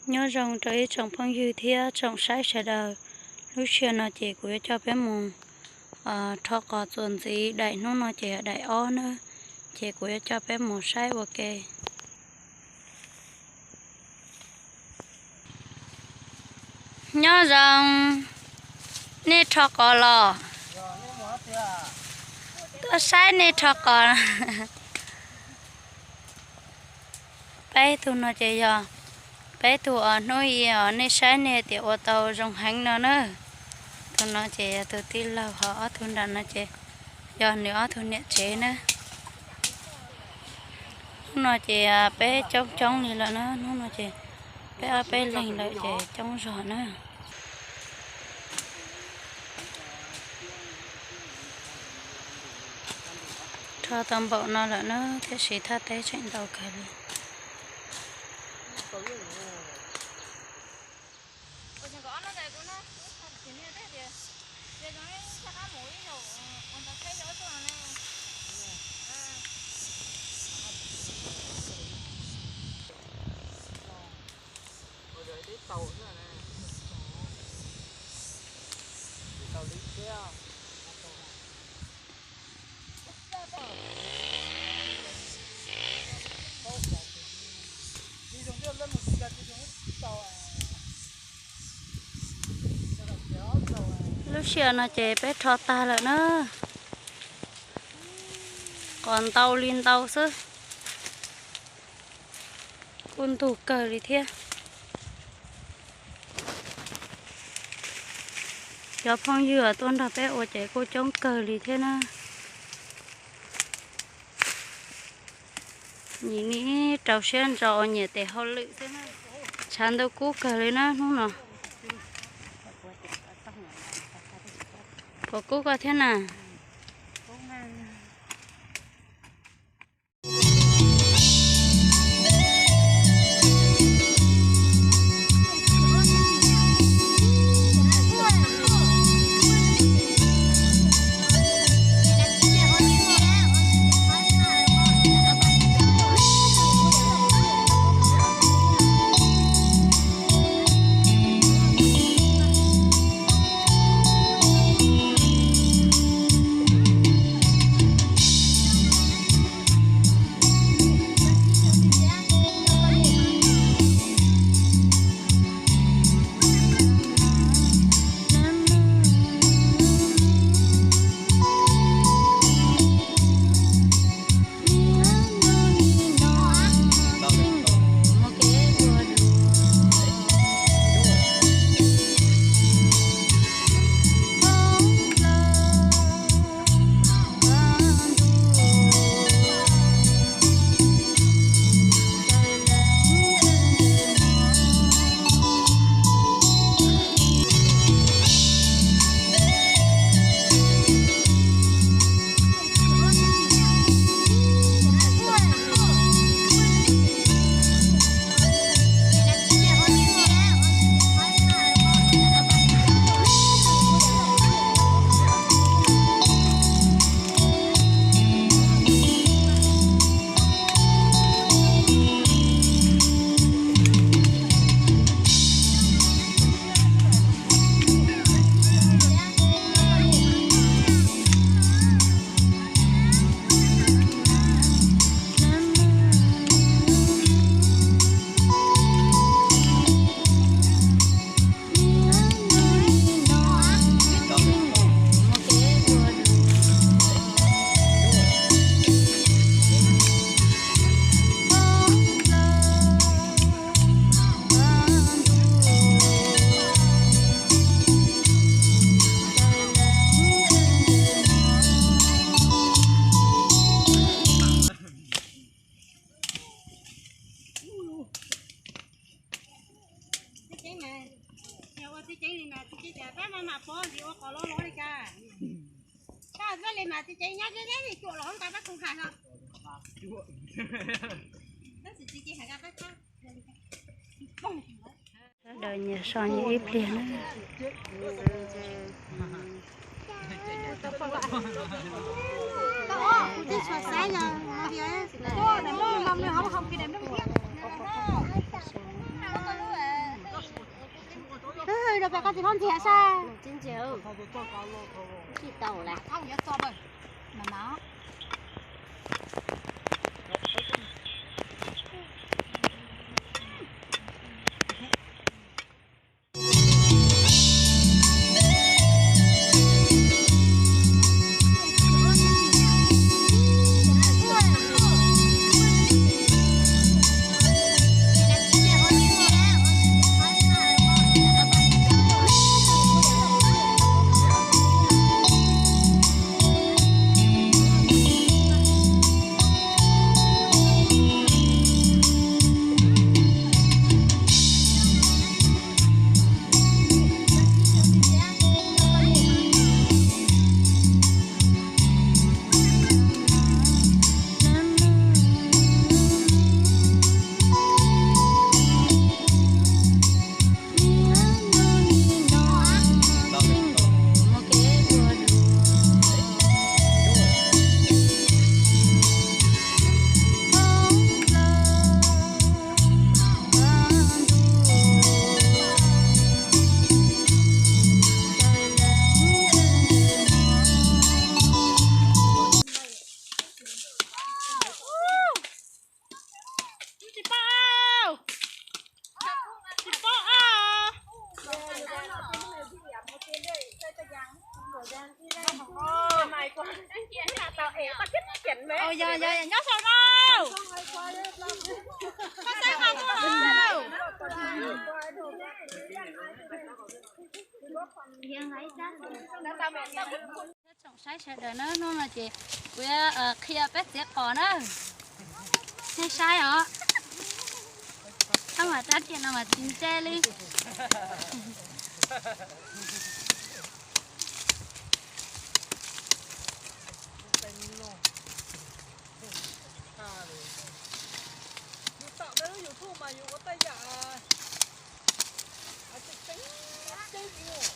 Nyob zoo rau ib tsoom phooj ywg thiab tsoom saib sawv daws. Lub sij hawm no ces kuv yuav coj peb mus rho qos txuas ntxiv, daim hnub no ces yog daim ob na, ces kuv yuav coj peb mus saib ua ke. Nyob zoo, nej rho qos los? Tuaj saib nej rho qos. Peb tug no ces yog peb tug os, hnub i os nej saib nej tias ua tau zoo heev no na. Tus no ces yog tus tij laug, ho ob tug nram no ces yog nws ob tug niam tsev na. Hnub no ces peb coob coob li lawm na, hnub no ces peb ob peb leeg lawm ces coob zog na. Rho tau npaum no lawm na, tiam sis thaj teb tseem ntau kawg li. Lub sij hawm no ces peb rho tag lawm na. Qos ntau li ntau xwb. Kuj ntug kawg li thiab. Cov phooj ywg tuaj nrog peb ua ces kuj coob kawg li thiab na. Nim no rau siab ntso nyiam tes hauj lwm xwb na. Tshav ntuj kub kawg li na hnub no. Puas kub koj thiab na? Txiv ceeb mas, yog ua txiv ceeb li mas txiv ceeb tias pab maj mam pov ntsis ua qos loj loj li cas. Pab ua li mas txiv ceeb nyob deb deb li cuam los ntawd pab koom hais no. Tab sis txiv ceeb hais rau pab thab. Sawv daws nyias so nyias ib pliag na. Kuv twb tsis xav yog no thiab. Koj tsis paub ntxias saib. Tsis tau lawm. Tsis paub, tsis paub a. Yog, yog, nyob saum no. Koj saib qhov mus. Tsoom saib sawv daws na, hnub no ces kuv yuav qhia peb txiav qos na. Nej saib os, tab mas rab riam no mas tsis ntse li. Yus tawm peb lub YouTube mas yus ua tej yam tseeb tseeb li os.